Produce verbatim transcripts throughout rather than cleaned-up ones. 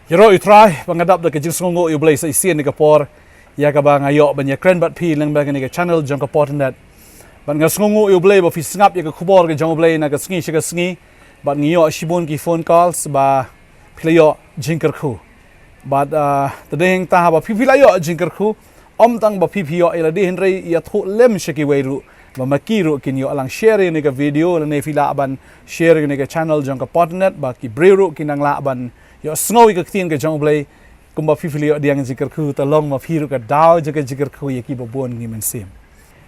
Ïaroh ïa U Trai, ba nga dap da ka jingsngewnguh ïa U Blei sa shisien ïa ka por ïa kaba nga ïoh ban ïakren bad phi lyngba kane ka channel jong ka Potternet. Bad nga sngewnguh ïa U Blei ba phi sngap ïa ka khubor ka jong U Blei na ka sngi sha ka sngi. Bad ngi ïoh shibun ki phone calls ba phi la ïoh jingkyrkhu. Bad, ah, te dei hangta haba phi phi la ïoh jingkyrkhu, ym tang ba phi phi ïoh ïa lade hynrei ïathuh lem sha kiwei ruh, ba ma ki ruh kin ïoh lang share ïa kane ka video, lane phi lah ban share ïa kane ka channel jong ka Potternet, ba ki briew ruh kin nang lah ban ïoh sngew ïa ka ktien ka jong U Blei. Kumba phi phi la ïoh pdiang jingkyrkhu, te long ma phi ruh ka daw jong ka jingkyrkhu ïa kiba bun ngi mynsiem.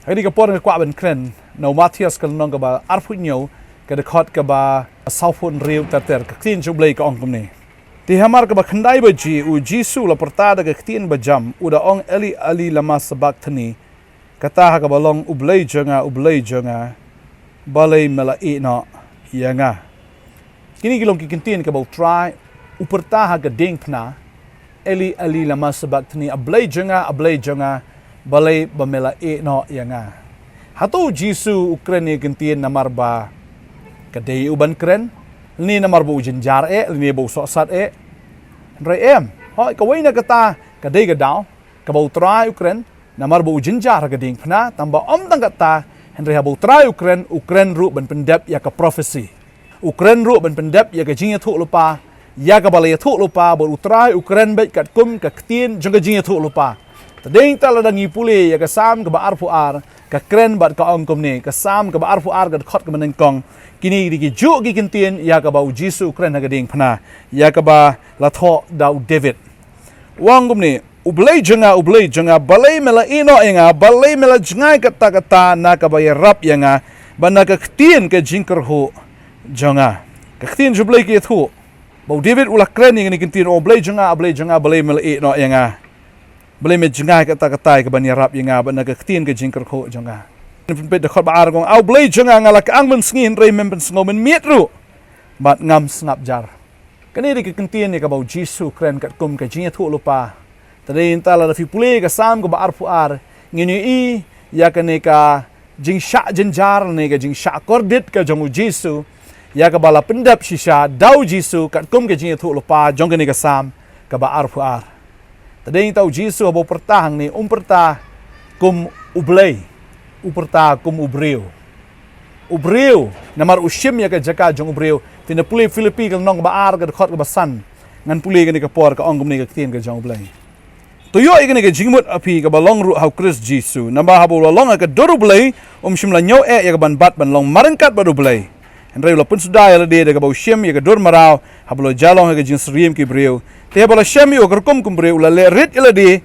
Ha kane ka por nga kwah ban kren na u Mathaios ka lynnong kaba arphew hynñiew, ka dkhot kaba sawphew hynriew ter ter. Ka ktien jong U Blei ka ong kumne: Te hamar kaba khyndai baje, U Jisu u la pyrta da ka ktien bajam, u da ong, Eli, Eli, lama sabakthani? Kata ha kaba long, U Blei jong nga, U Blei jong nga, balei me la ïehnoh ïa nga? Kine ki long ki ktien kaba U Trai u pyrta ha ka diengphna, Eli, Eli, lama sabakthani? A Blei jong nga, A Blei jong nga, balei ba me la ïehnoh ïa nga? Hato U Jisu u kren ïa ki ktien namar ba ka dei u ban kren, lane namar ba u jynjar eh, lane ba u sohsat eh? Hynrei em. Hooid, kawei na kata ka dei ka daw kaba U Trai u kren namar ba u jynjar ha ka diengphna, tangba ym tang kata, hynrei haba U Trai u kren, u kren ruh ban pyndep ïa ka prophecy. U kren ruh ban pyndep ïa ka jingïathuhlypa, ïa kaba la ïathuhlypa bad U Trai, u kren beit katkum ka ktien jong ka jingïathuhlypa. Te dei hangta lada ngi pule ïa ka Salm kaba arphew ar, ka kren bad ka ong kumne, ka Salm kaba arphew ar, ka dkhot kaba nyngkong. Kine dei kijuh ki ktien ïa kaba U Jisu u kren ha ka diengphna, ïa kaba la thoh da u David. U ong kumne: U Blei jong nga, U Blei jong nga, balei me la ïehnoh ïa nga? Balei me la jngai katta katta na kaba ïarap ïa nga bad na ka ktien ka jingkyrhuh jong nga? Ka ktien jong U Blei ka ïathuh ba u David u la kren ïa kine ki ktien: O Blei jong nga, Blei jong nga, balei me la ïehnoh ïa nga? Balei me jngai katta katta ïa kaban ïarap ïa nga bad na ka ktien ka jingkyrhuh jong nga? Pynpeit dkhot ba ar ka ong: A U Blei jong nga, nga la kyang mynsngi hynrei mem pynsngew mynmiet ruh, bad ngam sngap jar. Kane dei ka ktien ïa kaba U Jisu u kren katkum ka jingïathuhlypa. Te dei hangta lada phi pule ka Salm kaba arphew ar, ngin ïohi ïa kane ka jingshah jynjar ne ka jingshah kordit ka jong U Jisu, ïa kaba la pyndep shisha da U Jisu katkum ka jingïathuhlypa jong kane ka Salm kaba arphew ar. Te dei hangta U Jisu haba u pyrta hangne, um pyrta kum U Blei, u pyrta kum u briew. U briew, namar u shim ïa ka jaka jong u briew. Te ngi pule Philippi ka lynnong kaba ar, ka dkhot kaba san. Ngan pule kane ka por, ka ong kumne ka ktien ka jong U Blei: To ïoh ïa kane ka jingmut ha phi kaba long ruh ha U Khrist Jisu. Naba haba u la long ha ka dur U Blei, um shym la ñiew eh ïa kaban bat ban long marryngkat bad U Blei, hynrei u la pynsuda ïa lade da kaba u shim ïa ka dur mraw, haba u la jia long ha ka jingsyriem ki briew. Te haba la shem ïa u ha ka rukom kum briew, u la leh rit ïa lade,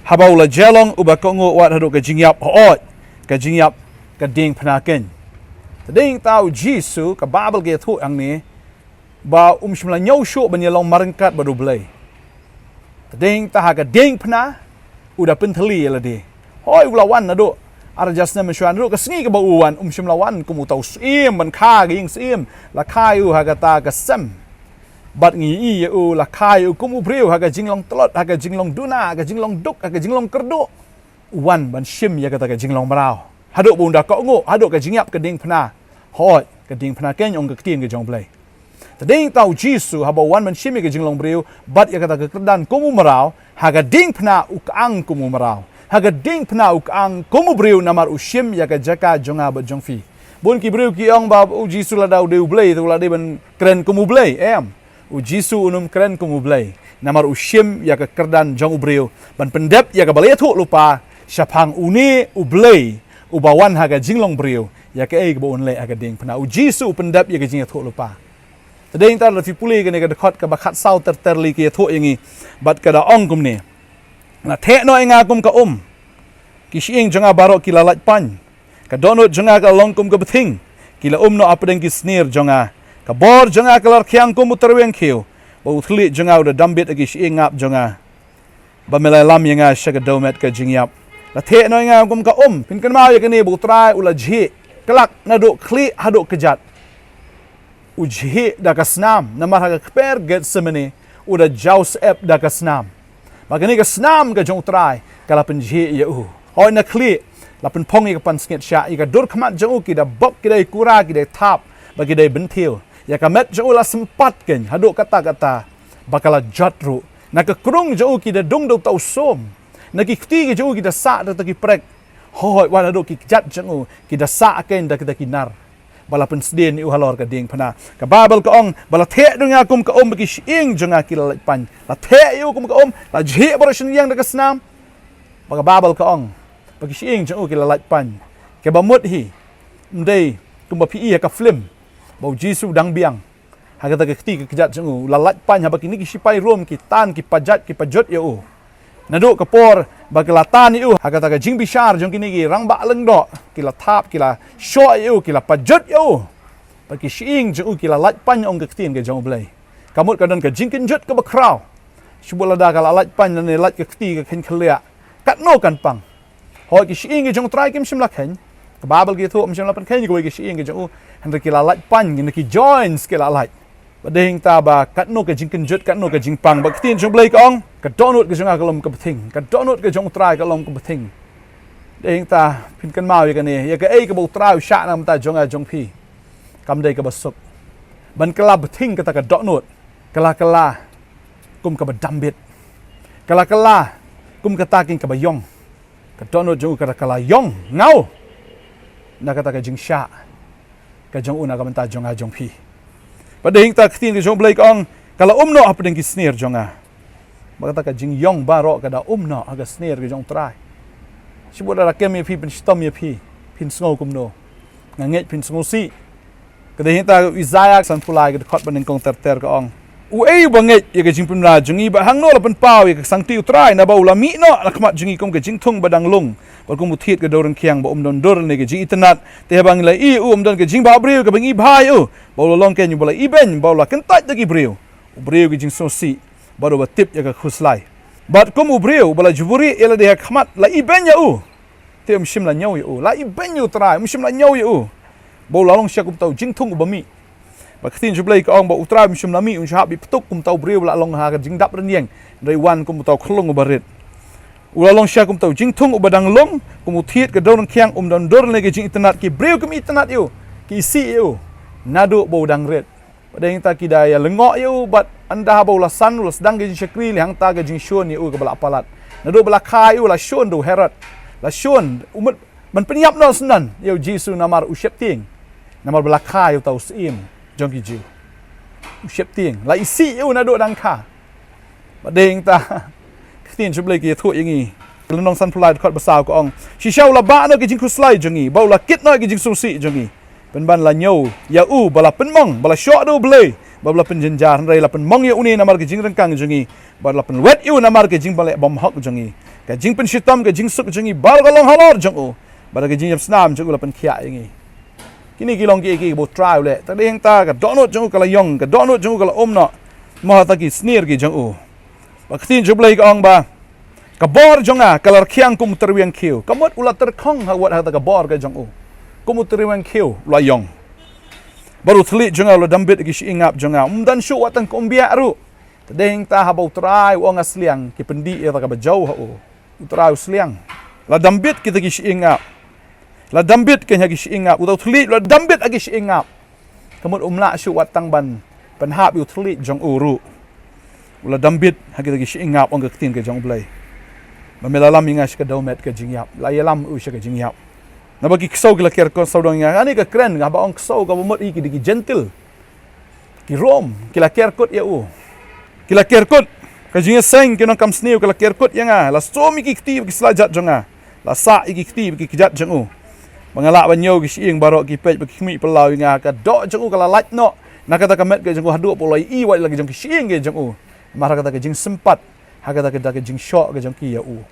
haba u la jia long uba kohnguh wat haduh ka jingïap, hooid, ka jingïap ka diengphna keiñ. Te dei hangta U Jisu, ka Baibl ka ïathuh hangne, ba um shym la ñiew shuh ban ïalong marryngkat bad U Blei. Te dei hangta ha ka diengphna u da pynthylli ïa lade. Hooid, u la wan naduh ar hajar snem mynshuwa, naduh ka sngi kaba u wan, um shym la wan kum uta u syiem ban kha ka ïing syiem, la kha ïa u ha kata ka sem. Bad ngi ïohi ïa u, la kha ïa u kum u briew ha ka jinglong tlot, ha ka jinglong duna, ha ka jinglong duk, ha ka jinglong kyrduh. U wan ban shim ïa kata ka jinglong mraw. Haduh ba un da kohnguh, haduh ka jingïap ka diengphna. Hooid, ka diengphna keiñ, ong ka ktien ka jong U Blei. Te dei hangta U Jisu haba u wan ban shim ïa ka jinglong briew, bad ïa kata ka kyrdan kum u mraw, ha ka diengphna u kyang kum u mraw. Ha ka diengphna u kyang kum u briew namar u shim ïa ka jaka jong nga bad jong phi. Bun ki briew ki ong ba U Jisu lada u dei U Blei, te u la dei ban kren kum U Blei, em. U Jisu un ym kren kum U Blei, namar u shim ïa ka kyrdan jong u briew ban pyndep ïa kaba la ïathuhlypa shaphang une U Blei uba wan ha ka jinglong briew, ïa kaei kaba un leh ha ka diengphna. U Jisu u pyndep ïa ka jingïathuhlypa. Te dei hangta lada phi pule kane ka dkhot kaba khatsaw ter ter lei ka ïathuh ïa ngi, bad ka da ong kumne: La theh noh ïa nga kum ka um, ki shyieng jong nga baroh ki la lait pain. Ka dohnud jong nga ka la long kum ka bthing, ki la um noh hapdeng ki snier jong nga. Ka bor jong nga ka la rkhiang kum u tyrweng khiew, bad u thylliej jong nga u da dam bit ha ki shyieng ngap jong nga. Ba me la lam ïa nga sha ka dewmet ka jingïap. La theh noh ïa nga kum ka um. Phin kynmaw ïa kane ba U Trai u la jhieh, khlak naduh khlieh haduh kjat. U jhieh da ka snam, namar ha ka kper Gethsemane u da jaw syep da ka snam. Ba kane ka snam ka jong U Trai ka la pynjhieh ïa u. Hooid, na khlieh la pynphong ïa ka pansngiat shah, ïa ka dur khmat jong u ki da bok, ki da ïakura, ki da ïathap, bad ki da ïabynthiew. Ïa ka met jong u la sympat keiñ haduh katta katta. ba ka la jot ruh. Na ka krung jong u ki da dung da uta u sum. Na ki kti ki jong u ki da sah da uta ki prek. Hooid, wat haduh ki kjat jong u ki da sah kein da kita ki nar. Ba la pynsdien ïa u halor ka diengphna. Ka Baibl ka ong, ba la theh da nga kum ka um, ba ki shyieng jong nga ki la lait pain. La theh ïa u kum ka um, la jhieh baroh shynriang da ka snam. Ba ka Baibl ka ong, ba ki shyieng jong u ki la lait pain. Kaba mut hi, ym dei kumba phi i ha ka film ba u Jisu dang biang. Ha kata ka kti ka kjat jong u, u la lait pain haba kine ki sipai Rom ki tan, ki pajat, ki pajot ïa u. Naduh ka por ba ki la tan ïa u, ha kata ka jingbishar jong kine ki rangbah lyngdoh, ki la thap, ki la shoh ïa u, ki la pajot ïa u. Ba ki shyieng jong u ki la lait pain, ong ka ktien ka jong U Blei. Ka mut ka don ka jingkynjut kaba khraw. Shu bud lada ka la lait pain lane lait ka kti ka kheiñ khylliah, katno kan pang? Hooid, ki shyieng ki jong U Trai kim shym la kheiñ. Ka Baibl ka ïathuh, ym shym la pynkheiñ kawei ki shyieng ki jong u. Hynrei ki la lait pain, na ki joints ki la lait. Bad dei hangta ba katno ka jingkynjut, katno ka jingpang. Bad ka ktien jong U Blei ka ong, ka dohnud ka jong nga ka long kaba thing. Ka dohnud ka jong U Trai ka long kaba thing. Dei hangta phin kynmaw ïa kane, ïa kaei kaba U Trai u shah na ka bynta jong nga jong phi. Kam dei kaba suk. Ban kylla bthing kata ka dohnud. Kylla, kylla kum kaba dambit. Kylla, kylla kum kata kein kaba ïong. Ka dohnud jong u ka da kylla ïong, ngaw na kata ka jingshah ka jong u na ka bynta jong nga jong phi. Bad dei hangta ka ktien ka jong U Blei ka ong, ka la um noh hapdeng ki snier jong nga. Ba kata ka jingïong baroh ka da um noh ha ka snier ka jong U Trai. Shu bud lada kem ïa phi, pynshitom ïa phi, phin sngew kumno? Nga ngeit phin sngewsih. Ka dei hangta Isaïah sanphew lai, ka dkhot ba nyngkong ter ter ka ong, uei uba ngeit ïa ka jingpynbna jong ngi, bad hangno la pynpaw ïa ka sangti U Trai? Naba u la mih noh na khmat jong ngi kum ka jingthung ba dang lung, bad kum u thied ka dewryngkhiang ba um don dur ne ka jingitynnat. Te haba ngi la ïohi ïa u, ym don ka jingbhabriew kaba ngi bha ïa u. Ba u la long kein uba la ibeiñ, ba u la kyntait da ki briew, u briew ka jingsngewsih, bad uba tip ïa ka khuslai. Bad kum u briew uba la juburi ïa lade ha khmat, la ibeiñ ïa u. Te um shym la ñiew ïa u. La ibeiñ ïa U Trai, um shym la ñiew ïa u. Ba u la long shisha kum uta u jingthung uba mih. Ba ka ktien jong U Blei ka ong ba U Trai um shym la mih, un shu hap bit ptuk kum uta u briew uba la long ha ka jingdap rynïeng. Hynrei u wan kum uta u khyllung uba rit. U la long shisha kum uta u jingthung uba dang lung, kum u thied ka dewryngkhiang, um don dur ne ka jingitynnat. Ki briew kim itynnat ïa u, ki isih ïa u naduh ba u dang rit. Bad dei hangta ki da ïa lyngngoh ïa u, bad ynda haba u la san, u la sdang ka jingshakri, lei hangta ka jingshun ïa u kaba la palat. Naduh ba la kha ïa u, la shun da u Herod. La shun, u mut ban pynïap noh syndon ïa U Jisu namar u sheptieng. Namar ba la kha ïa uta u syiem jong ki Jiw. U sheptieng, la isih ïa u naduh dang kha. Bad dei hangta ka ktien jong U Blei ka ïathuh ïa ngi. Lynnong sanphew lai, dkhot ba saw ka ong, shisha u la bah noh ka jingkhuslai jong ngi, bad u la kit noh ka jingsngewsih jong ngi. Pynban la ñiew ïa u ba la pynmong, ba la shoh da U Blei, ba la pynjynjar, hynrei la pynmong ïa une namar ka jingryngkang jong ngi, bad la pynwet ïa u namar ka jingleh bymhok jong ngi. Ka jingpynshitom, ka jingsuk jong ngi baroh ka long halor jong u, bad ka jingïap snam jong u la pynkhiah ïa ngi. Kine ki long kiei kiei ba U Trai u leh. Te dei hangta ka dohnud jong u ka la ïong, ka dohnud jong u ka la um noh. Mo ha kita ki snier ki jong u. Ba ka ktien jong U Blei ka ong ba, ka bor jong nga ka la rkhiang kum u tyrwiang khiew. Ka mut u la tyrkhong ha wat ha kata ka bor ka jong u. Kum u tyrwiang khiew u la ïong. Bad u thylliej jong nga u la dambit ha ki shyieng ap jong nga. Um don shuh wat tang kumba biang ruh. Te dei hangta haba U Trai u ong nga sliang, ki pyndih ïa kata kaba jaw ha u. U Trai u sliang. La dambit kita ki shyieng ap. La dambit kein ha ki shyieng ap. Uta u thylliej u la dambit ha ki shyieng ap. Ka mut um lah shuh wat tang ban pynhap ïa u thylliej jong u ruh. U la dambit ha kita ki shyieng ap, ong ka ktien ka jong U Blei. Ba me la lam ïa nga sha ka dewmet ka jingïap. La ïalam u sha ka jingïap. Naba ki ksew ki la ker kut sawdong ïa nga. Kane ka kren, haba ong ksew kaba mut hi ki dei ki Jentil. Ki Rom, ki la ker kut ïa u. Ki la ker kut. Ka jingïaseng ki nongkam sniew ki la ker kut ïa nga. La sum ïa ki kti bad ki slajat jong nga. La sah ïa ki kti bad ki kjat jong u. Ba nga lah ban ñiew ki shyieng baroh, ki peit bad ki khmih phyllaw ïa nga. Ka doh jong u ka la lait noh na kata ka met ka jong u haduh ba u la ïohi wat la ki jong ki shyieng ki jong u. Namar ha kata ka jingsympat, ha kata ka, ka jingshoh ka jong ki ïa u.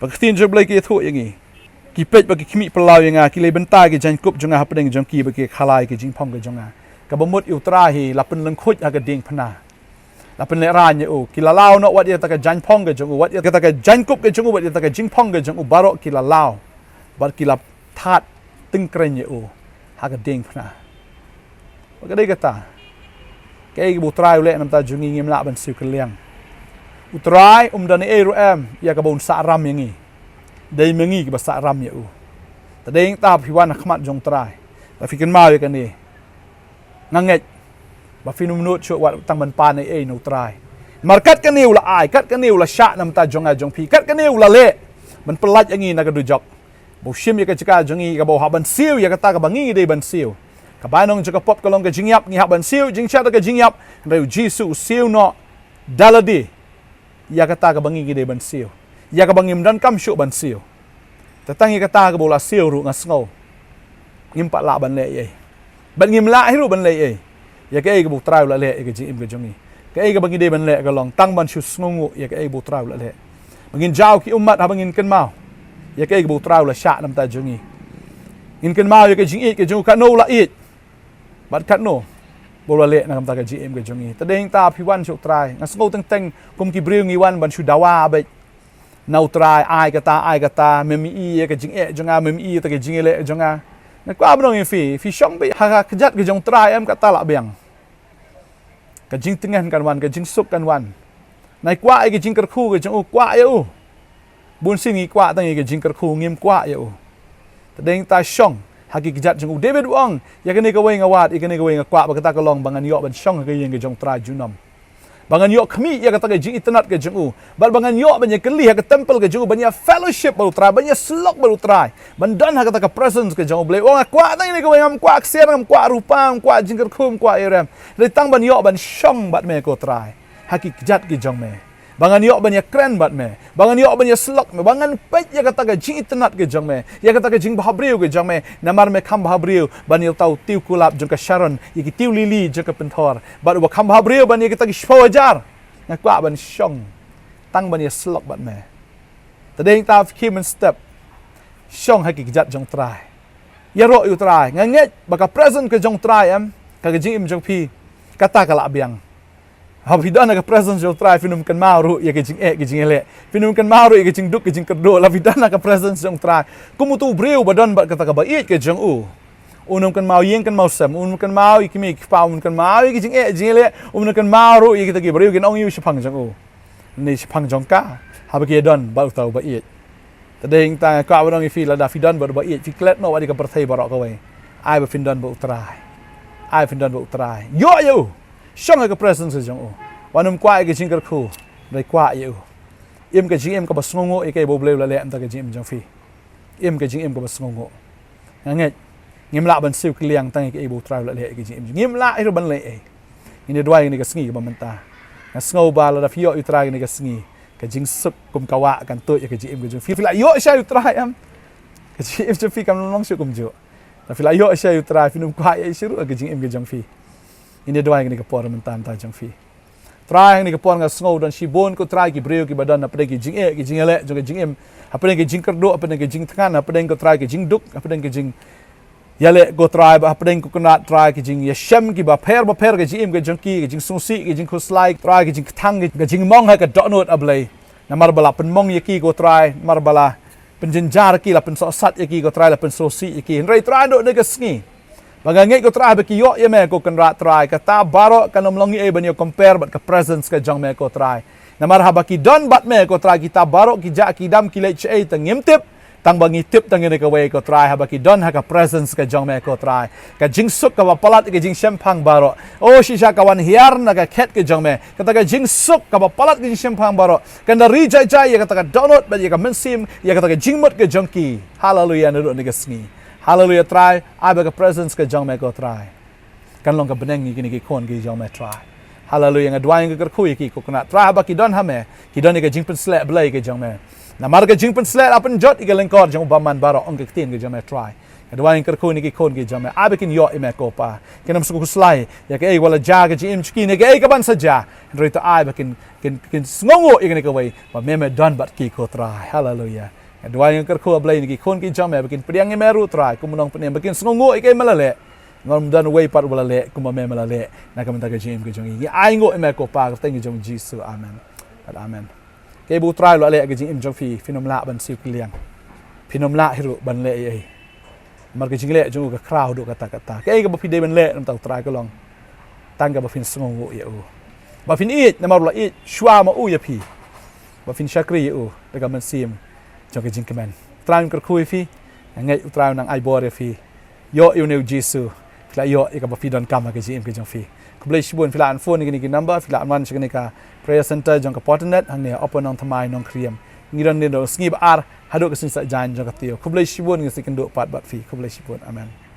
Ba ka ktien jong U Blei ka ïathuh ïa ngi. Ki peit bad ki khmih phyllaw ïa nga, ki leit bynta ïa ki jaiñkup jong nga hapdeng jong ki bad ki khalai ïa ki jingphong ki jong nga. Kaba mut ïa U Trai hi la pynlyngkhuit ha ka diengphna. La pynlehraiñ ïa u. Ki la law noh wat ïa kata ka jaiñphong ka jong u, wat ïa kata ka jaiñkup ka jong u, wat ïa kata ka jingphong ka jong u, baroh ki la law. Bad ki la thad tyngkreiñ ïa u ha ka diengphna. Ba ka dei kata, kaei kaba U Trai u leh na ka bynta jong ngi ngim lah ban siew kylliang. U Trai um don ei ei ruh em ïa kaba un sah ram ïa ngi. Dei ma ngi kiba sah ram ïa u. Te dei hangta ba phi wan ha khmat jong U Trai, ba phi kynmaw ïa kane. Nga ngeit ba phin ym nud shuh wat tang ban pan ei ei na U Trai. Namar kat kane u la ai, kat kane u la shah na ka bynta jong nga jong phi, kat kane u la leh ban pyllait ïa ngi na ka dujok. Ba u shim ïa ka jaka jong ngi, kaba u hap ban siew ïa kata kaba ngi dei ban siew. Ka bainong jong ka pop ka long ka jingïap, ngi hap ban siew jingshad da ka jingïap. Hynrei u Jisu u siew noh da lade ïa kata kaba ngi ngi dei ban siew, ïa kaba ngim donkam shuh ban siew. Te tang ïa kata kaba u la siew ruh nga sngew ngim pat lah ban leh ei ei. Bad ngim lah hi ruh ban leh ei ei ïa kaei kaba u Trai u la leh ïa ka jingim ka jong ngi. Kaei kaba ngi dei ban leh ka long tang ban shu sngewnguh ïa kaei kaba u Trai u la leh. Ba ngin jaw ki ummat haba ngin kynmaw ïa kaei kaba u Trai u la shah na ka bynta jong ngi. Ngin kynmaw ïa ka jingïeit ka jong u, katno u la ïeit bad katno ba u la leh na ka bynta ka jingim ka jong ngi. Te dei hangta phi wan sha u Trai, nga sngew teng teng kum ki briew ngi wan ban shu dawa beit na u Trai, ai kata, ai kata, mem i ïa ka jingeh jong nga, mem i ïa ka jingïaleh jong nga. Nga kwah ban ong ïa phi, phi shong beit ha ka kjat ka jong u Trai em, kata lah biang. Ka jingtngen kan wan, ka jingsuk kan wan. Nai kwah ïa ka jingkyrkhu ka jong u, kwah ïa u. Bun sien ngi kwah tang ïa ka jingkyrkhu, ngim kwah ïa u. Te dei hangta shong ha ki kjat jong u. David u ong ïa kane kawei nga wad, ïa kane kawei nga kwah, ba kata ka long ba ngan ïoh ban shong ha ka ïing ka jong u Trai junom. Ba ngan ïoh khmih ïa kata ka jingitynnad ka jong u. Bad ba ngan ïoh ban ïa kylli ha ka temple ka jong u, ban ïa fellowship bad u Trai, ban ïa syllok bad u Trai. Ban don ha kata ka presence ka jong u Blei. U ong nga kwah tang ïa kane kawei, ngam kwah ksiar, ngam kwah rupa, ngam kwah jingkyrkhu, ngam kwah ïa rem. Dei tang ban ïoh ban shong bad me ko Trai ha ki kjat ki jong me. Ba ngan ïoh ban ïa kren bad me, ba ngan ïoh ban ïa syllok me, ba ngan peit ïa kata ka jingitynnad ka jong me, ïa kata ka jingbhabriew ka jong me. Namar me kham bhabriew ban ïa uta u tiew kulap jong ka Sharon, ïa ki tiew lili jong ka pynthor. Bad uba kham bhabriew ban ïa kata ki shiphew hajar. Nga kwah ban shong tang ban ïa syllok bad me. Te dei hangta phi khie mynstep shong ha ki kjat jong u Trai. Ïaroh ïa u Trai. Nga ngeit ba ka presence ka jong u Trai em, ka, ka jingim jong phi, kata ka lah biang. Haba phi don ha ka presence jong u Trai, phin ym kynmaw ruh ïa ka jingeh ka jingïaleh, phin ym kynmaw ruh ïa ka jingduk ka jingkyrduh, la phi don ha ka presence jong u Trai. Kum utu u briew ba don bad kata kaba ïeit ka jong u. Un ym kynmaw ïing kynmaw sem, un ym kynmaw ïa ki kmie ki kpa, un ym kynmaw ïa ka jingeh jingïaleh, un ym kynmaw ruh ïa kita ki briew kin ong ïa u shaphang jong u. Lane shaphang jong ka, haba ki ïadon bad uta uba ïeit. Te dei hangta nga kwah ban ong ïa phi, lada phi don bad uba ïeit, phi klet noh wat ïa ka pyrthei baroh kawei. Ai ba phin don bad u Trai. Ai ba phin don bad u Trai. Ïoh ïa u. Shong ha ka presence ka jong u. Wat nym kwah ïa ka jingkyrkhu, hynrei kwah ïa u. Im ka jingim kaba sngewnguh ïa kaei ba u Blei u la leh na ka bynta ka jingim jong phi. Im ka jingim kaba sngewnguh. Nga ngeit ngim lah ban siew kylliang tang ïa kaei ba u Trai u la leh ïa ka jingim jong ngi. Ngim lah hi ruh ban leh ei. Ngin ïa duwai ïa kane ka sngi kaba mynta. Nga sngew ba lada phi ïoh ïa u Trai ïa kane ka sngi, ka jingsuk kum ka wah kan tuid ïa ka jingim ka jong phi. Phi la ïoh shai ïa u Trai em? Ka jingim jong phi kam long shuh kumjuh. Lada phi la ïoh shai ïa u Trai, phin ym kwah ïa shuh ruh ka jingim ka jong phi. Ngin ïa duwai ïa kane ka por mynta, mynta jong phi. Trai, ha kane ka por nga sngew don shibun ko Trai ki briew kiba don hapdeng ki jingeh ki jingïaleh jong ka jingim, hapdeng ki jingkyrduh, hapdeng ki jingthngan, hapdeng ko Trai ki jingduk, hapdeng ki jingïaleh ko Trai, ba hapdeng ko Kynrad Trai ki jingïashem kiba pher bapher, ka jingim ka jong ki, ka jingsngewsih, ka jingkhuslai Trai, ka jingkthang, ka jingmong ha ka dohnud A Blei. Namar ba la pynmong ïa ki ko Trai, namar ba la pynjynjar ïa ki, la pynsohsat ïa ki ko Trai, la pynsngewsih ïa ki. Hynrei Trai, naduh kane ka sngi, ba nga ngeit ko Trai ba ki ïoh ïa me ko Kynrad Trai, kata baroh kan ym long ei ei ban ïa compare bad ka presence ka jong me ko Trai. Namar haba ki don bad me ko Trai, kita baroh ki jah ki dam ki leit shaei te ngim tip. Tang ba ngi tip tang ïa kane kawei ko Trai, haba ki don ha ka presence ka jong me ko Trai, ka jingsuk kaba palat ïa ka jingshemphang baroh. O shisha ka wan hiar na ka khet ka jong me. Kata ka jingsuk kaba palat ka jingshemphang baroh kan da ri jai jai ïa kata ka dohnud bad ïa ka mynsiem, ïa kata ka jingmut ka jong ki. Haleluia, naduh kane ka sngi. Haleluia Trai, ai ba ka presence ka jong me ko Trai kan long ka bneng ïa kine ki khun ki jong me Trai. Haleluia, nga duwai nga kyrkhu ïa ki ko Kynrad Trai, haba ki don ha me, ki don ïa ka jingpynsleh Blei ka jong me. Namar ka jingpynsleh la pynjot ïa ka lyngkor jong u bymman baroh, ong ka ktien ka jong me Trai. Nga duwai nga kyrkhu ïa ki khun ki jong me, ai ba kin ïoh ïa me ko Pa. Kin ym sngewkhuslai ïa kaei ba la jia ka jingim jong ki ne kaei kaban sa jia. Hynrei to ai ba kin, kin, kin sngewnguh ïa kane kawei ba me, me don bad ki ko Trai. Haleluia. Nga duwai nga kyrkhu A Blei ïa ki khun ki jong me ba kin pdiang ïa me ruh Trai kum u nongpynim, ba kin sngewnguh ïa kaei me la leh. Ngam don uwei pat uba la leh kumba me, me la leh na ka bynta ka jingim ka jong ngi. Ngi ainguh ïa me ko Pa, ka kyrteng ka jong u Jisu. Amen. Bad amen. Kaei ba u Trai u la leh ha ka jingim jong phi, phin ym lah ban siew kylliang. Phin ym lah hi ruh ban leh ei ei. Namar ka jingleh jong u ka khraw haduh katta katta. Kaei kaba phi dei ban leh na ka bynta u Trai ka long tang kaba phin sngewnguh ïa u, ba phin ïeit namar u la ïeit shuwa ma u ïa phi, ba phin shakri ïa u da ka mynsiem jong ka jingkmen. U Trai un kyrkhu ïa phi. Nga ngeit u Trai un nang ai bor ïa phi. Ïoh ïa une u Jisu, phi la ïoh ïa kaba phi donkam ha ka jingim ka jong phi. Khublei shibun. Phi lah phone ïa kine ki number, phi lah wan sha kane ka prayer center jong ka Pyrthon Net hangne ha Upper Nongthymmai, Nongkriem. Ngi don dien da u sngi ba ar haduh ka sngi Saitjaiñ jong ka taïew. Khublei shibun, ngin sa ïakynduh pat bad phi. Khublei shibun. Amen.